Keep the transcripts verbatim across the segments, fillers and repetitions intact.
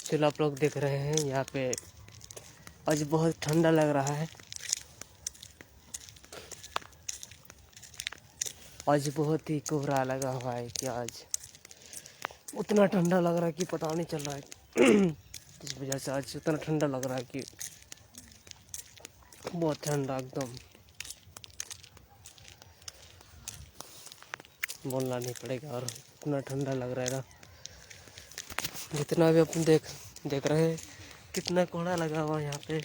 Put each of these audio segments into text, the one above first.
चलो, आप लोग देख रहे हैं यहाँ पे, आज बहुत ठंडा लग रहा है। आज बहुत ही कोहरा लगा हुआ है कि आज उतना ठंडा लग रहा है कि पता नहीं चल रहा है। इस वजह से आज उतना ठंडा लग रहा है कि बहुत ठंडा एकदम, बोलना नहीं पड़ेगा। और इतना ठंडा लग रहा है ना, जितना भी अपन देख देख रहे हैं, कितना कोहरा लगा हुआ है यहाँ पे।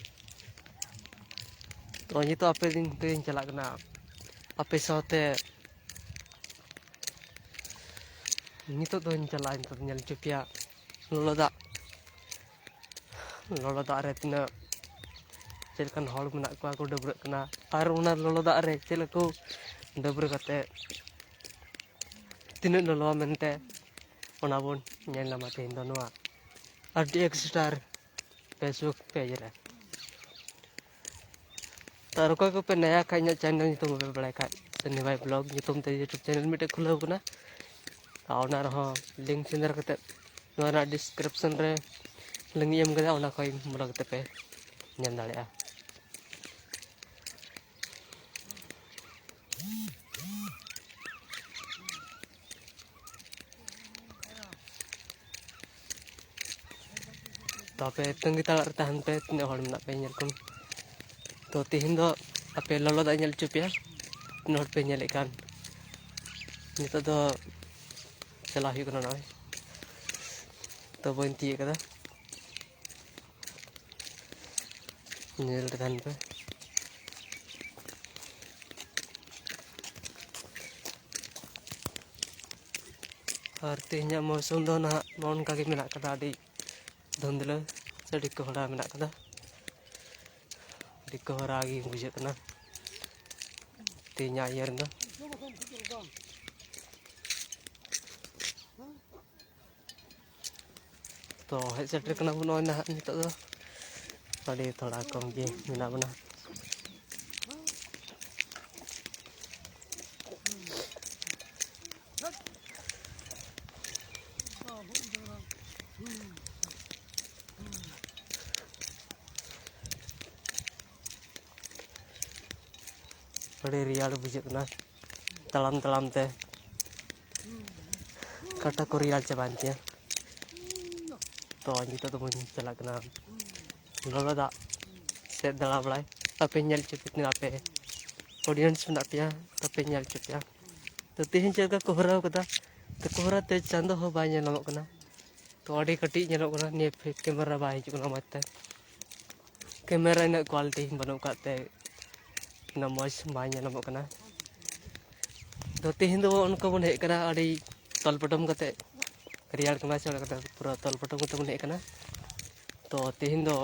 तो ये तो ᱟᱯᱮ ᱫᱤᱱ ᱛᱮᱧ ᱪᱟᱞᱟᱜ ᱠᱟᱱᱟ, ᱟᱯᱮ ᱥᱟᱶᱛᱮ᱾ ᱱᱤᱛᱚᱜ ᱫᱚᱧ ᱪᱟᱞᱟᱜᱼᱟ, ᱱᱤᱛᱚᱜ ᱫᱚᱧ ᱧᱮᱞ ᱦᱚᱪᱚ ᱯᱮᱭᱟ ᱞᱚᱞᱚ ᱫᱟᱜ᱾ ᱞᱚᱞᱚ ᱫᱟᱜ ᱨᱮ ᱛᱤᱱᱟᱹᱜ, ᱪᱮᱫ ᱞᱮᱠᱟᱱ ᱦᱚᱲ ᱢᱮᱱᱟᱜ ᱠᱚᱣᱟ ᱠᱚ ᱰᱟᱹᱵᱽᱨᱟᱹᱜ ᱠᱟᱱᱟ, ᱟᱨ ᱚᱱᱟ ᱞᱚᱞᱚ ᱫᱟᱜ ᱨᱮ ᱪᱮᱫ ᱞᱮᱠᱟ ᱠᱚ ᱰᱟᱹᱵᱽᱨᱟᱹ ᱠᱟᱛᱮ ᱛᱤᱱᱟᱹᱜ ᱞᱚᱞᱚᱣᱟ ᱢᱮᱱᱛᱮ, ᱚᱱᱟ ᱵᱚᱱ ᱧᱮᱞ ᱧᱟᱢᱟ ᱛᱮᱦᱮᱧ ᱫᱚ ᱱᱚᱣᱟ ᱟᱨ ᱰᱤ ᱮᱠᱥ ᱥᱴᱟᱨ Facebook page ᱨᱮ᱾ ᱟᱨ ᱚᱠᱚᱭ ᱠᱚᱯᱮ ᱱᱟᱭᱟ ᱠᱷᱟᱡ, ᱤᱧᱟᱹᱜ ᱪᱮᱱᱮᱞ ᱧᱩᱛᱩᱢ ᱵᱟᱯᱮ ᱵᱟᱲᱟᱭ ᱠᱷᱟᱡ, ᱥᱟᱱᱱᱤ ᱵᱷᱟᱭ ᱵᱞᱚᱜ ᱧᱩᱛᱩᱢ ᱛᱮ YouTube ᱪᱮᱱᱮᱞ ᱢᱤᱫᱴᱮᱡ ᱠᱷᱩᱞᱟᱹᱣ ᱠᱟᱱᱟ, ᱟᱨ ᱚᱱᱟ ᱨᱮᱦᱚᱸ ᱞᱤᱝᱠ ᱥᱮᱸᱫᱽᱨᱟ ᱠᱟᱛᱮᱫ ᱱᱚᱣᱟ ᱨᱮᱱᱟᱜ ᱰᱤᱥᱠᱨᱤᱯᱥᱚᱱ ᱨᱮ ᱞᱤᱝᱠ ᱤᱧ ᱮᱢ ᱠᱟᱫᱟ, ᱚᱱᱟ ᱠᱷᱚᱱ ᱵᱚᱞᱚ ᱠᱟᱛᱮᱫ ᱯᱮ ᱧᱮᱞ ᱫᱟᱲᱮᱭᱟᱜᱼᱟ᱾ ᱛᱚ ᱟᱯᱮ ᱛᱟᱺᱜᱤ ᱛᱟᱲᱟᱜ ᱨᱮ ᱛᱟᱦᱮᱱ ᱯᱮ, ᱛᱤᱱᱟᱹᱜ ᱦᱚᱲ ᱢᱮᱱᱟᱜ ᱯᱮ ᱧᱮᱞ ᱠᱚᱢ᱾ ᱛᱚ ᱛᱤᱦᱤᱧ ᱫᱚ ᱟᱯᱮ ᱞᱚᱞᱚ ᱫᱟᱜ ᱤᱧ ᱧᱮᱞ ᱦᱚᱪᱚ ᱯᱮᱭᱟ, ᱛᱤᱱᱟᱹᱜ ᱦᱚᱲ ᱯᱮ ᱧᱮᱞᱮᱫ ᱠᱟᱱ᱾ ᱱᱤᱛᱚᱜ ᱫᱚ ᱪᱟᱞᱟᱣ ᱦᱩᱭᱩᱜ ᱠᱟᱱᱟ ᱱᱚᱜᱼᱚᱭ, ᱛᱚ ᱵᱟᱹᱧ ᱛᱤᱭᱟᱹᱜ ᱠᱟᱫᱟ, ᱧᱮᱞ ᱨᱮ ᱛᱟᱦᱮᱱ ᱯᱮ᱾ ᱟᱨ ᱛᱮᱦᱮᱧᱟᱜ ᱢᱳᱥᱩᱢ ᱫᱚ ᱱᱟᱦᱟᱜ ᱱᱚᱜᱼᱚ ᱱᱚᱝᱠᱟ ᱜᱮ ᱢᱮᱱᱟᱜ ᱠᱟᱫᱟ, ᱟᱹᱰᱤ ᱫᱷᱩᱱᱫᱽᱞᱟᱹ ᱥᱮ ᱟᱹᱰᱤ ᱠᱚᱦᱨᱟ ᱢᱮᱱᱟᱜ ᱠᱟᱫᱟ, ᱟᱹᱰᱤ ᱠᱚᱦᱨᱟ ᱜᱮ ᱵᱩᱡᱷᱟᱹᱜ ᱠᱟᱱᱟ ᱛᱮᱦᱮᱧᱟᱜ ᱤᱭᱟᱹ ᱨᱮᱫᱚ᱾ ᱛᱚ ᱦᱮᱡ ᱥᱮᱴᱮᱨ ᱠᱟᱱᱟ ᱵᱚᱱ ᱱᱚᱜᱼᱚᱭ ᱱᱟᱦᱟᱜ ᱱᱤᱛᱚᱜ ᱫᱚ, ᱟᱹᱰᱤ ᱛᱷᱚᱲᱟ ᱠᱚᱢ ᱜᱮ ᱢᱮᱱᱟᱜ ᱵᱚᱱᱟ᱾ ᱟᱹᱰᱤ ᱨᱮᱭᱟᱲ ᱵᱩᱡᱷᱟᱹᱜ ᱠᱟᱱᱟ ᱛᱟᱲᱟᱢ ᱛᱟᱲᱟᱢ ᱛᱮ᱾ ᱠᱟᱴᱟ ᱠᱚ ᱨᱮᱭᱟᱲ ᱪᱟᱵᱟᱭᱮᱱ ᱛᱤᱧᱟᱹ᱾ ᱛᱚ ᱱᱤᱛᱚᱜ ᱫᱚᱵᱚᱱ ᱪᱟᱞᱟᱜ ᱠᱟᱱᱟ ᱞᱚᱞᱚ ᱫᱟᱜ ᱥᱮᱫ ᱫᱟᱬᱟ ᱵᱟᱲᱟᱭ᱾ ᱟᱯᱮ ᱧᱮᱞ ᱦᱚᱪᱚ ᱯᱮ ᱛᱤᱱᱟᱹᱜ ᱟᱯᱮ audience ᱢᱮᱱᱟᱜ ᱯᱮᱭᱟ, ᱟᱯᱮ ᱧᱮᱞ ᱦᱚᱪᱚ ᱯᱮᱭᱟ᱾ ᱛᱚ ᱛᱮᱦᱮᱧ ᱪᱮᱫ ᱞᱮᱠᱟ ᱠᱚ ᱦᱚᱨᱟᱣ ᱠᱟᱫᱟ, ᱛᱚ ᱠᱚᱦᱨᱟ ᱛᱮ ᱪᱟᱸᱫᱚ ᱦᱚᱸ ᱵᱟᱭ ᱧᱮᱞ ᱧᱟᱢᱚᱜ ᱠᱟᱱᱟ᱾ ᱛᱚ ᱟᱹᱰᱤ ᱠᱟᱹᱴᱤᱡ ᱧᱮᱞᱚᱜ ᱠᱟᱱᱟ, ᱱᱤᱭᱟᱹ ᱯᱷᱮ-, camera ᱵᱟᱭ ᱦᱤᱡᱩᱜ ᱠᱟᱱᱟ ᱢᱚᱡᱽ ᱛᱮ᱾ Camera ᱨᱮᱱᱟᱜ quality ᱵᱟᱹᱱᱩᱜ ᱟᱠᱟᱫ ᱛᱮ ᱩᱱᱟᱹᱜ ᱢᱚᱡᱽ ᱵᱟᱭ ᱧᱮᱞᱚᱜ ᱠᱟᱱᱟ᱾ ᱛᱚ ᱛᱮᱦᱮᱧ ᱫᱚ ᱚᱱᱠᱟ ᱵᱚᱱ ᱦᱮᱡ ᱟᱠᱟᱱᱟ ᱟᱹᱰᱤ ᱛᱚᱞ ᱯᱚᱴᱚᱢ ᱠᱟᱛᱮ, ᱨᱮᱭᱟᱲ ᱠᱟᱱᱟ ᱥᱮ ᱚᱱᱟ ᱠᱟᱛᱮ ᱯᱩᱨᱟᱹ ᱛᱚᱞ ᱯᱚᱴᱚᱢ ᱠᱟᱛᱮ ᱵᱚᱱ ᱦᱮᱡ ᱟᱠᱟᱱᱟ᱾ ᱛᱚ ᱛᱮᱦᱮᱧ ᱫᱚ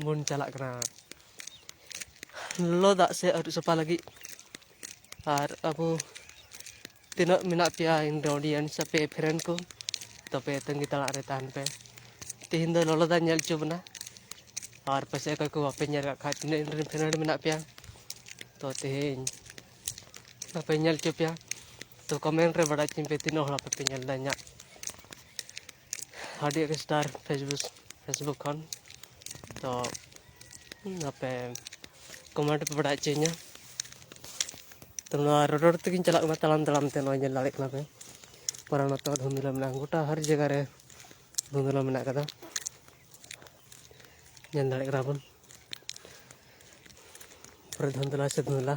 ᱵᱚᱱ ᱪᱟᱞᱟᱜ ᱠᱟᱱᱟ ᱞᱚᱞᱚ ᱫᱟᱜ ᱥᱮ ᱟᱹᱨᱩᱵ ᱥᱟᱯᱷᱟ ᱞᱟᱹᱜᱤᱫ᱾ ᱟᱨ ᱟᱵᱚ ᱛᱤᱱᱟᱹᱜ ᱢᱮᱱᱟᱜ ᱯᱮᱭᱟ ᱤᱧ ᱨᱮᱱ audience, ᱟᱯᱮ friend ᱠᱚ, ᱛᱚᱵᱮ ᱛᱟᱺᱜᱤ ᱛᱟᱲᱟᱜ ᱨᱮ ᱛᱟᱦᱮᱱ ᱯᱮ᱾ ᱛᱮᱦᱮᱧ ᱫᱚ ᱞᱚᱞᱚ ᱫᱟᱜ ᱧᱮᱞ ᱦᱚᱪᱚ ᱵᱚᱱᱟ᱾ ᱟᱨ ᱯᱟᱥᱮᱡ ᱚᱠᱚᱭ ᱠᱚ ᱵᱟᱯᱮ ᱧᱮᱞ ᱟᱠᱟᱫ ᱠᱷᱟᱡ, ᱛᱤᱱᱟᱹᱜ ᱤᱧ ᱨᱮᱱ friend ᱢᱮᱱᱟᱜ ᱯᱮᱭᱟ, ᱛᱚ ᱛᱮᱦᱮᱧ ᱵᱟᱯᱮ ᱧᱮᱞ ᱦᱚᱪᱚ ᱯᱮᱭᱟ, ᱛᱚ comment ᱨᱮ ᱵᱟᱲᱟᱭ ᱦᱚᱪᱚᱧ ᱯᱮ ᱛᱤᱱᱟᱹᱜ ᱦᱚᱲ ᱟᱯᱮ ᱯᱮ ᱧᱮᱞ ᱮᱫᱟ ᱤᱧᱟᱹᱜ ᱦᱟᱰᱤ ᱟᱨᱠᱮᱥᱴᱟᱨ Facebook, Facebook ᱠᱷᱚᱱ᱾ ᱛᱚ ᱟᱯᱮ comment ᱯᱮ ᱵᱟᱲᱟᱭ ᱦᱚᱪᱚᱧᱟ᱾ ᱛᱚ ᱱᱚᱣᱟ ᱨᱚᱲ ᱨᱚᱲ ᱛᱮᱜᱤᱧ ᱪᱟᱞᱟᱜ ᱠᱟᱱᱟ, ᱛᱟᱲᱟᱢ ᱛᱟᱲᱟᱢ ᱛᱮ, ᱱᱚᱜᱼᱚᱭ ᱧᱮᱞ ᱫᱟᱲᱮᱭᱟᱜ ᱠᱟᱱᱟ ᱯᱮ᱾ ᱯᱩᱨᱟᱹ ᱱᱚᱛᱮ ᱫᱷᱩᱸᱫᱽᱞᱟᱹ ᱢᱮᱱᱟᱜᱼᱟ, ᱜᱚᱴᱟ ᱦᱟᱨ ᱡᱟᱭᱜᱟ ᱨᱮ ᱫᱷᱩᱸᱫᱽᱞᱟᱹ ᱢᱮᱱᱟᱜ ᱠᱟᱫᱟ, ᱧᱮᱞ ᱫᱟᱲᱮᱭᱟᱜ ᱠᱟᱱᱟ ᱵᱚᱱ᱾ ᱯᱩᱨᱟᱹ ᱫᱷᱩᱸᱫᱽᱞᱟ ᱥᱮ ᱫᱷᱩᱸᱫᱽᱞᱟ,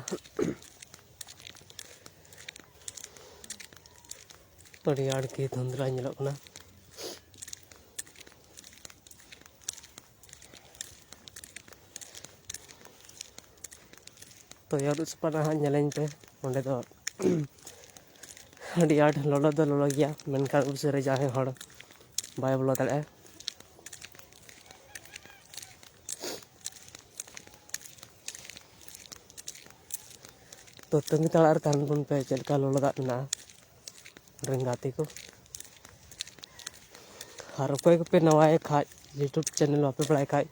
ᱟᱹᱰᱤ ᱟᱸᱴ ᱜᱮ ᱫᱷᱩᱸᱫᱽᱞᱟ ᱧᱮᱞᱚᱜ ᱠᱟᱱᱟ᱾ ᱛᱚ ᱟᱹᱨᱩᱵ ᱥᱟᱯᱷᱟ ᱱᱟᱦᱟᱜ ᱧᱮᱞᱮᱧ ᱯᱮ, ᱚᱸᱰᱮ ᱫᱚ ᱟᱹᱰᱤ ᱟᱸᱴ ᱞᱚᱞᱚ ᱫᱚ ᱞᱚᱞᱚ ᱜᱮᱭᱟ, ᱢᱮᱱᱠᱷᱟᱱ ᱩᱥᱟᱹᱨᱟ ᱡᱟᱦᱟᱸᱭ ᱦᱚᱲ ᱵᱟᱭ ᱵᱚᱞᱚ ᱫᱟᱲᱮᱭᱟᱜᱼᱟ᱾ ᱛᱚ ᱛᱟᱺᱜᱤ ᱛᱟᱲᱟᱜ ᱨᱮ ᱛᱟᱦᱮᱱ ᱵᱚᱱ ᱯᱮ, ᱪᱮᱫ ᱞᱮᱠᱟ ᱞᱚᱞᱚ ᱫᱟᱜ ᱢᱮᱱᱟᱜᱼᱟ ᱨᱮᱱ ᱜᱟᱛᱮ ᱠᱚ᱾ ᱟᱨ ᱚᱠᱚᱭ ᱠᱚᱯᱮ ᱱᱟᱣᱟᱭ ᱠᱷᱟᱡ YouTube channel ᱵᱟᱯᱮ ᱵᱟᱲᱟᱭ ᱠᱷᱟᱡ,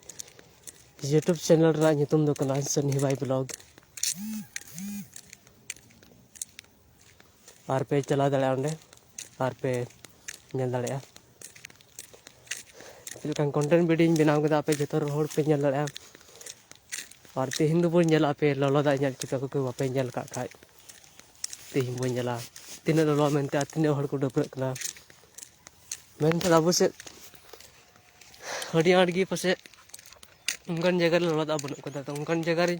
YouTube channel ᱨᱮᱱᱟᱜ ᱧᱩᱛᱩᱢ ᱫᱚ ᱠᱟᱱᱟ ᱥᱟᱹᱱᱦᱤ ᱵᱷᱟᱭ vlog᱾ ᱟᱨ ᱯᱮ ᱪᱟᱞᱟᱣ ᱫᱟᱲᱮᱭᱟᱜᱼᱟ ᱚᱸᱰᱮ, ᱟᱨ ᱯᱮ ᱧᱮᱞ ᱫᱟᱲᱮᱭᱟᱜᱼᱟ ᱪᱮᱫ ᱞᱮᱠᱟᱱ content video ᱤᱧ ᱵᱮᱱᱟᱣ ᱠᱮᱫᱟ, ᱟᱯᱮ ᱡᱚᱛᱚ ᱦᱚᱲ ᱯᱮ ᱧᱮᱞ ᱫᱟᱲᱮᱭᱟᱜᱼᱟ᱾ ᱟᱨ ᱛᱮᱦᱮᱧ ᱫᱚᱵᱚᱱ ᱧᱮᱞᱟ, ᱟᱯᱮ ᱞᱚᱞᱚ ᱫᱟᱜ ᱧᱮᱞ ᱦᱚᱪᱚ ᱯᱮᱭᱟ, ᱚᱠᱚᱭ ᱠᱚ ᱵᱟᱯᱮ ᱧᱮᱞ ᱟᱠᱟᱫ ᱠᱷᱟᱡ᱾ ᱛᱮᱦᱮᱧ ᱵᱚᱱ ᱧᱮᱞᱟ ᱛᱤᱱᱟᱹᱜ ᱞᱚᱞᱚ ᱢᱮᱱᱛᱮ ᱟᱨ ᱛᱤᱱᱟᱹᱜ ᱦᱚᱲ ᱠᱚ ᱰᱟᱹᱵᱽᱨᱟᱹᱜ ᱠᱟᱱᱟ᱾ ᱢᱮᱱᱠᱷᱟᱱ ᱟᱵᱚ ᱥᱮᱫ ᱟᱹᱰᱤ ᱟᱸᱴ ᱜᱮ ᱯᱟᱥᱮᱡ ᱚᱱᱠᱟᱱ ᱡᱟᱭᱜᱟ ᱨᱮ ᱞᱚᱞᱚ ᱫᱟᱜ ᱵᱟᱹᱱᱩᱜ ᱠᱟᱫᱟ᱾ ᱛᱚ ᱚᱱᱠᱟᱱ ᱡᱟᱭᱜᱟ ᱨᱮ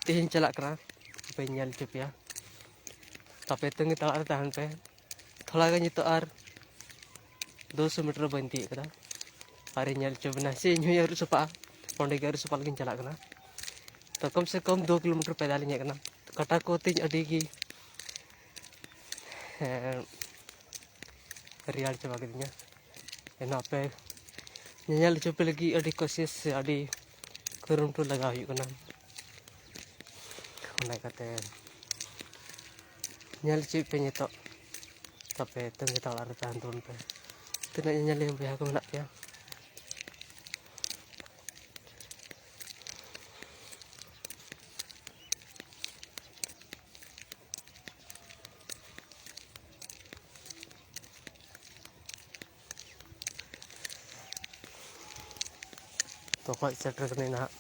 ᱛᱮᱦᱮᱧ ᱪᱟᱞᱟᱜ ᱠᱟᱱᱟ, ᱟᱯᱮᱧ ᱧᱮᱞ ᱦᱚᱪᱚ ᱯᱮᱭᱟ᱾ ᱛᱟᱯᱮ ᱛᱟᱺᱜᱤ ᱛᱟᱲᱟᱜ ᱨᱮ ᱛᱟᱦᱮᱱ ᱯᱮ᱾ ᱛᱷᱚᱲᱟ ᱜᱟᱱ ᱱᱤᱛᱚᱜ ᱟᱨ ᱫᱩᱥᱚ ᱢᱤᱴᱟᱨ ᱵᱟᱹᱧ ᱛᱤᱭᱳᱜ ᱠᱟᱫᱟ, ᱟᱨᱤᱧ ᱧᱮᱞ ᱦᱚᱪᱚ ᱵᱮᱱᱟ᱾ ᱥᱮ ᱤᱧ ᱦᱚᱸᱧ ᱟᱹᱨᱩᱵ ᱥᱟᱯᱷᱟᱜᱼᱟ, ᱚᱸᱰᱮ ᱜᱮ ᱟᱹᱨᱩᱵ ᱥᱟᱯᱷᱟ ᱞᱟᱹᱜᱤᱫ ᱤᱧ ᱪᱟᱞᱟᱜ ᱠᱟᱱᱟ᱾ ᱛᱚ ᱠᱚᱢ ᱥᱮ ᱠᱚᱢ ᱫᱩ ᱠᱤᱞᱳᱢᱤᱴᱟᱨ ᱯᱮᱫᱟᱞ ᱤᱧ ᱦᱮᱡ ᱠᱟᱱᱟ᱾ ᱠᱟᱴᱟ ᱠᱚ ᱛᱤᱧ ᱟᱹᱰᱤ ᱜᱮ, ᱦᱮᱸ, ᱨᱮᱭᱟᱲ ᱪᱟᱵᱟ ᱠᱤᱫᱤᱧᱟ᱾ ᱮᱱᱦᱚᱸ ᱟᱯᱮ ᱧᱮᱧᱮᱞ ᱦᱚᱪᱚ ᱯᱮ ᱞᱟᱹᱜᱤᱫ ᱟᱹᱰᱤ ᱠᱳᱥᱤᱥ ᱥᱮ ᱟᱹᱰᱤ ᱠᱩᱨᱩᱢᱩᱴᱩ ᱞᱟᱜᱟᱣ ᱦᱩᱭᱩᱜ ᱠᱟᱱᱟ᱾ ᱚᱱᱟ ᱠᱟᱛᱮ ᱧᱮᱞ ᱦᱚᱪᱚᱭᱮᱫ ᱯᱮ ᱱᱤᱛᱚᱜ᱾ ᱛᱟᱯᱮ ᱛᱟᱺᱜᱤ ᱛᱟᱲᱟᱜ ᱨᱮ ᱛᱟᱦᱮᱱ ᱛᱟᱵᱚᱱ ᱯᱮ᱾ ᱛᱤᱱᱟᱹᱜ ᱧᱮᱧᱮᱞᱤᱭᱟᱹ ᱵᱚᱭᱦᱟ ᱠᱚ ᱢᱮᱱᱟᱜ ᱯᱮᱭᱟ? ᱛᱚᱠᱷᱚᱡ ᱥᱮᱴᱮᱨ ᱠᱟᱹᱱᱟᱹᱧ ᱱᱟᱦᱟᱜ,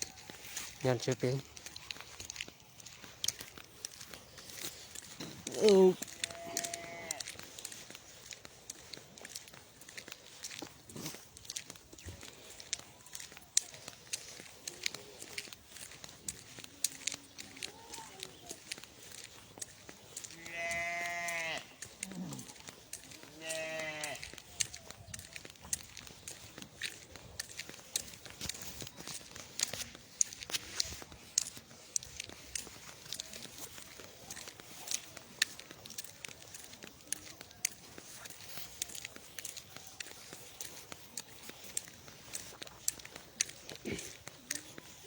ᱧᱮᱞ ᱦᱚᱪᱚ ᱯᱮᱭᱟᱹᱧ᱾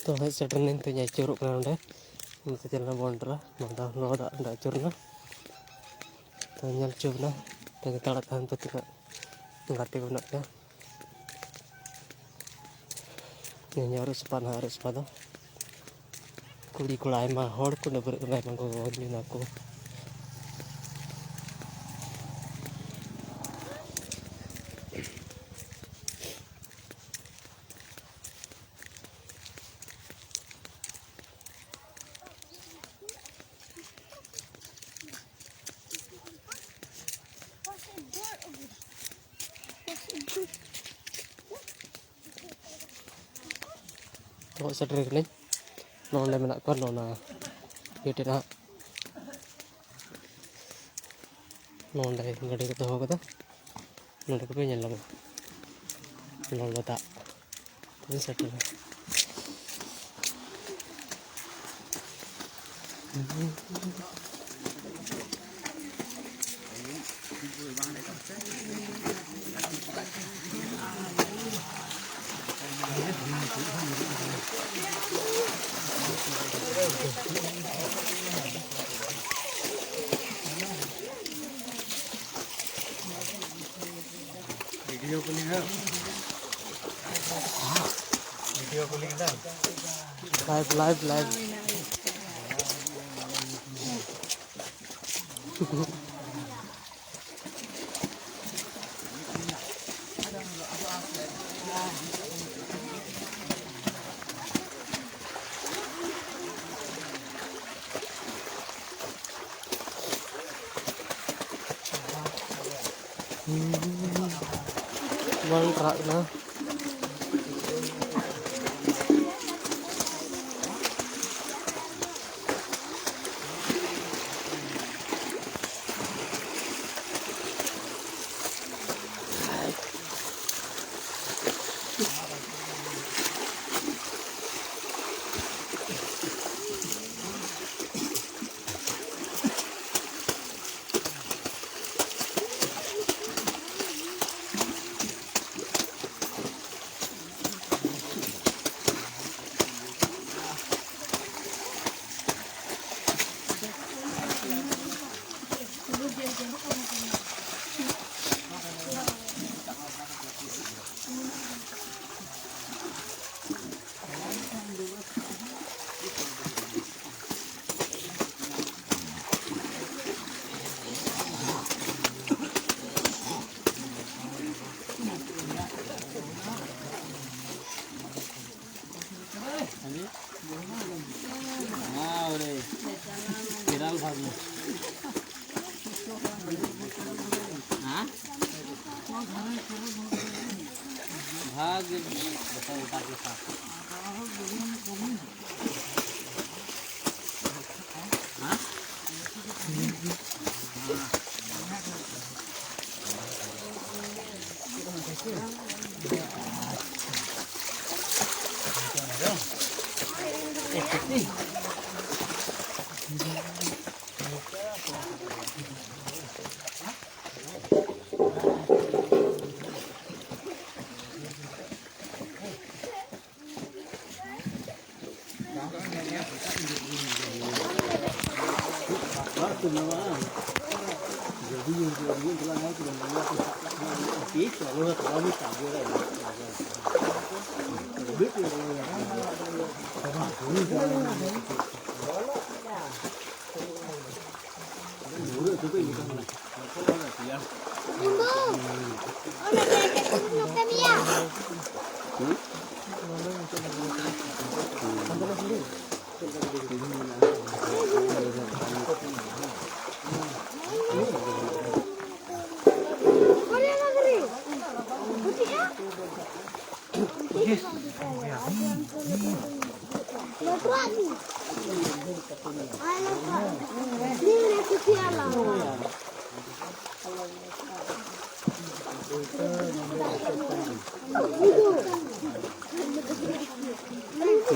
ᱛᱚ ᱦᱮᱡ ᱥᱮᱴᱮᱨ ᱱᱟᱹᱧ, ᱛᱚᱧ ᱟᱹᱪᱩᱨᱚᱜ ᱠᱟᱱᱟ ᱱᱚᱸᱰᱮ᱾ ᱱᱚᱛᱮ ᱪᱟᱞᱟᱜ ᱠᱟᱱᱟ ᱵᱚᱱᱰᱨᱟ, ᱱᱚᱣᱟ ᱫᱚ ᱞᱚᱦᱚᱫᱟᱜ ᱚᱸᱰᱮ ᱟᱹᱪᱩᱨ ᱮᱱᱟ᱾ ᱛᱚ ᱧᱮᱞ ᱦᱚᱪᱚ ᱵᱚᱱᱟ, ᱛᱟᱺᱜᱤ ᱛᱟᱲᱟᱜ ᱛᱟᱦᱮᱱ ᱯᱮ ᱛᱤᱱᱟᱹᱜ ᱜᱟᱛᱮ ᱠᱚ ᱢᱮᱱᱟᱜ ᱯᱮᱭᱟ᱾ ᱧᱮᱧᱮᱞ ᱟᱹᱨᱩᱵ ᱥᱟᱯᱷᱟ ᱱᱟᱦᱟᱜ, ᱟᱹᱨᱩᱵ ᱥᱟᱯᱷᱟ ᱫᱚ ᱠᱩᱲᱤ ᱠᱚᱲᱟ ᱟᱭᱢᱟ ᱦᱚᱲ ᱠᱚ ᱰᱟᱹᱵᱽᱨᱟᱹᱜ ᱠᱟᱱᱟ, ᱟᱭᱢᱟ ᱜᱚᱜᱚ ᱦᱚᱲ ᱢᱮᱱᱟᱜ ᱠᱚ᱾ ᱛᱚ, ᱥᱮᱴᱮᱨ ᱠᱟᱹᱱᱟᱹᱧ᱾ ᱱᱚᱰᱮ ᱢᱮᱱᱟᱜ ᱠᱚᱣᱟ, ᱱᱚᱜᱼᱚ ᱱᱟ ᱜᱮᱴ ᱨᱮ ᱦᱟᱸᱜ᱾ ᱱᱚᱰᱮ ᱜᱟᱹᱰᱤ ᱠᱚ ᱫᱚᱦᱚ ᱠᱟᱫᱟ, ᱱᱚᱰᱮ ᱠᱚᱯᱮ ᱧᱮᱞ ᱧᱟᱢᱟ ᱞᱚᱞᱚ ᱫᱟᱜ᱾ ᱛᱚᱵᱮ ᱥᱮᱴᱮᱨ᱾ ᱵᱷᱤᱰᱤᱭᱳ ᱠᱚᱞᱤᱝ ᱦᱮᱸ? ᱵᱷᱤᱰᱤᱭᱳ ᱠᱚᱞᱤᱝ ᱫᱟ? Live, live, live. ᱵᱟᱝ ᱴᱨᱟᱜ ᱠᱟᱱᱟ᱾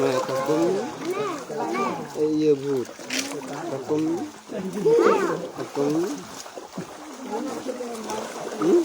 ᱢᱟᱭᱟ ᱛᱟᱠᱚ, ᱤᱭᱟᱹ ᱵᱷᱩᱛ ᱛᱟᱠᱚ, ᱛᱟᱠᱚ᱾ ᱦᱩᱸ?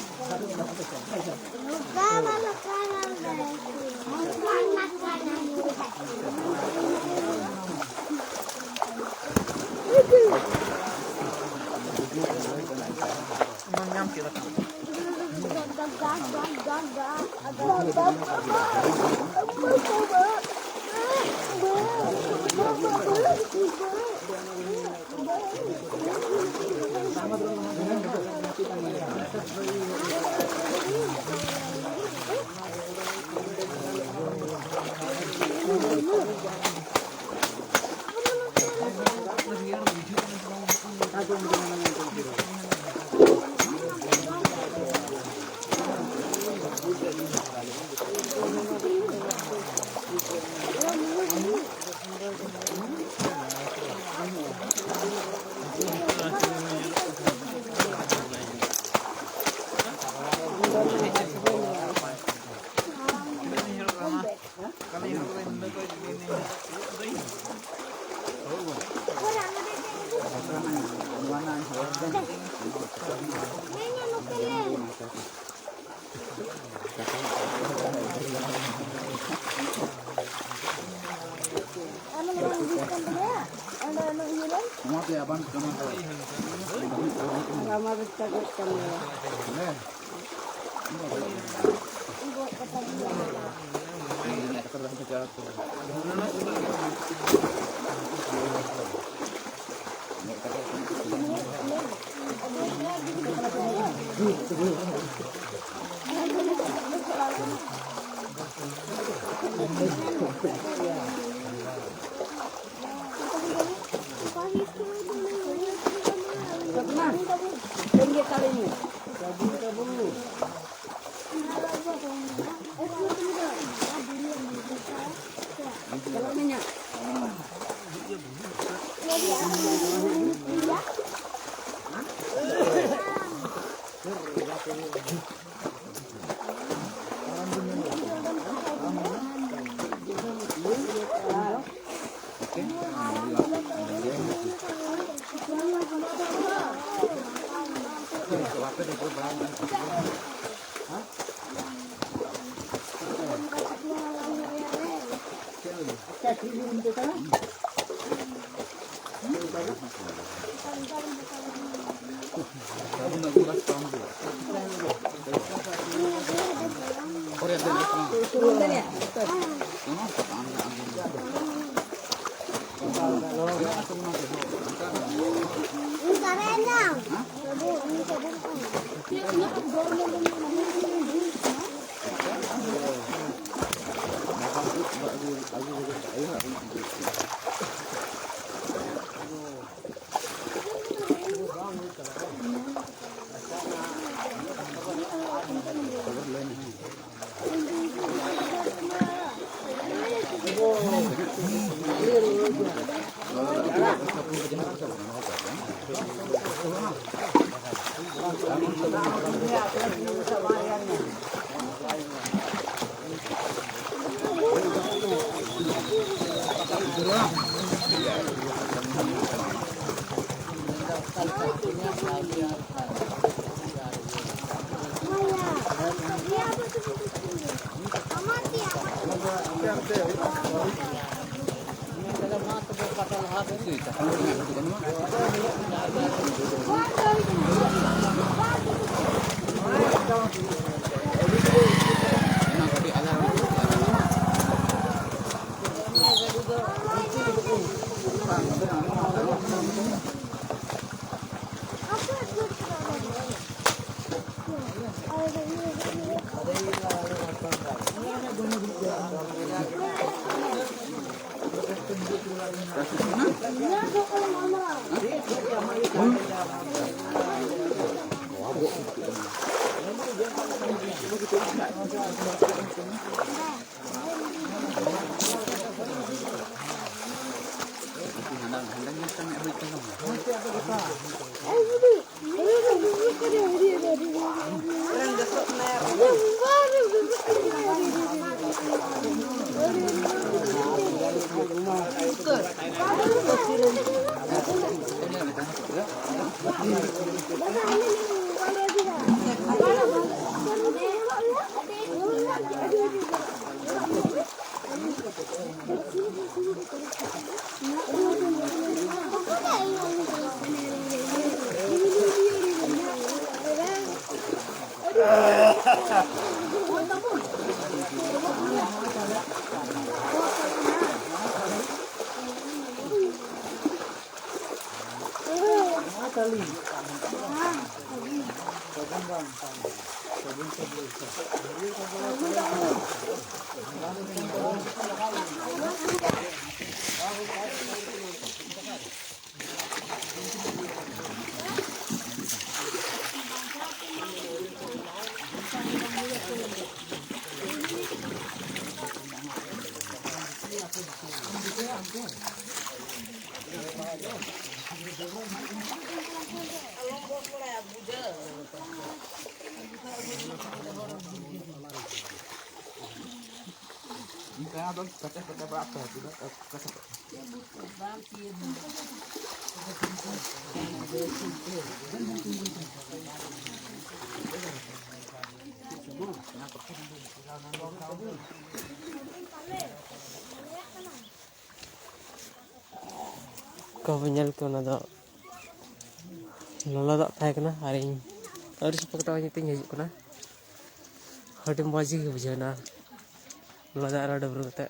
ᱱᱚᱣᱟ ᱛᱮ ᱟᱵᱟᱱ ᱠᱟᱱᱟ᱾ ᱨᱟᱢᱟ ᱵᱮᱥᱴᱟ ᱜᱚᱡ ᱠᱟᱱ ᱜᱮᱭᱟ᱾ ᱠᱚ ᱧᱮᱞ ᱠᱚ, ᱚᱱᱟ ᱫᱚ ᱞᱚᱞᱚ ᱫᱟᱜ ᱛᱟᱦᱮᱸ ᱠᱟᱱᱟ᱾ ᱟᱨ ᱤᱧ ᱟᱹᱣᱨᱤ ᱥᱟᱯᱷᱟ ᱠᱟᱛᱮ ᱱᱤᱛᱚᱜ ᱤᱧ ᱦᱤᱡᱩᱜ ᱠᱟᱱᱟ᱾ ᱟᱹᱰᱤ ᱢᱚᱡᱽ ᱜᱮ ᱵᱩᱡᱷᱟᱹᱣ ᱮᱱᱟ ᱞᱚᱞᱚ ᱫᱟᱜ ᱨᱮ ᱰᱟᱹᱵᱽᱨᱟᱹ ᱠᱟᱛᱮ᱾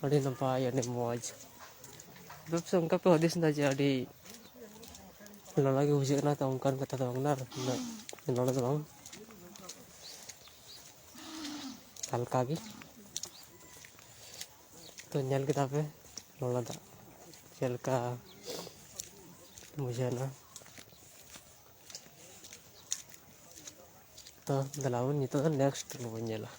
ᱟᱹᱰᱤ ᱱᱟᱯᱟᱭ, ᱟᱹᱰᱤ ᱢᱚᱡᱽ᱾ ᱵᱮᱵᱽᱥᱟ ᱚᱱᱠᱟ ᱯᱮ ᱦᱩᱫᱤᱥ ᱮᱫᱟ ᱡᱮ ᱟᱹᱰᱤ ᱞᱚᱞᱚ ᱜᱮ ᱵᱩᱡᱷᱟᱹᱜ ᱠᱟᱱᱟ, ᱛᱚ ᱚᱱᱠᱟᱱ ᱠᱟᱛᱷᱟ ᱫᱚ ᱵᱟᱝ ᱠᱟᱱᱟ, ᱩᱱᱟᱹᱜ ᱞᱚᱞᱚ ᱫᱚ ᱵᱟᱝ᱾ ᱦᱟᱞᱠᱟ ᱜᱮ᱾ ᱛᱚ ᱧᱮᱞ ᱠᱮᱫᱟ ᱯᱮ ᱞᱚᱞᱚ ᱫᱟᱜ ᱪᱮᱫ ᱞᱮᱠᱟ ᱵᱩᱡᱷᱟᱹᱣ ᱮᱱᱟ᱾ ᱛᱚ ᱫᱮᱞᱟ ᱵᱚᱱ ᱱᱤᱛᱚᱜ ᱫᱚ next ᱨᱮᱵᱚᱱ ᱧᱮᱞᱟ᱾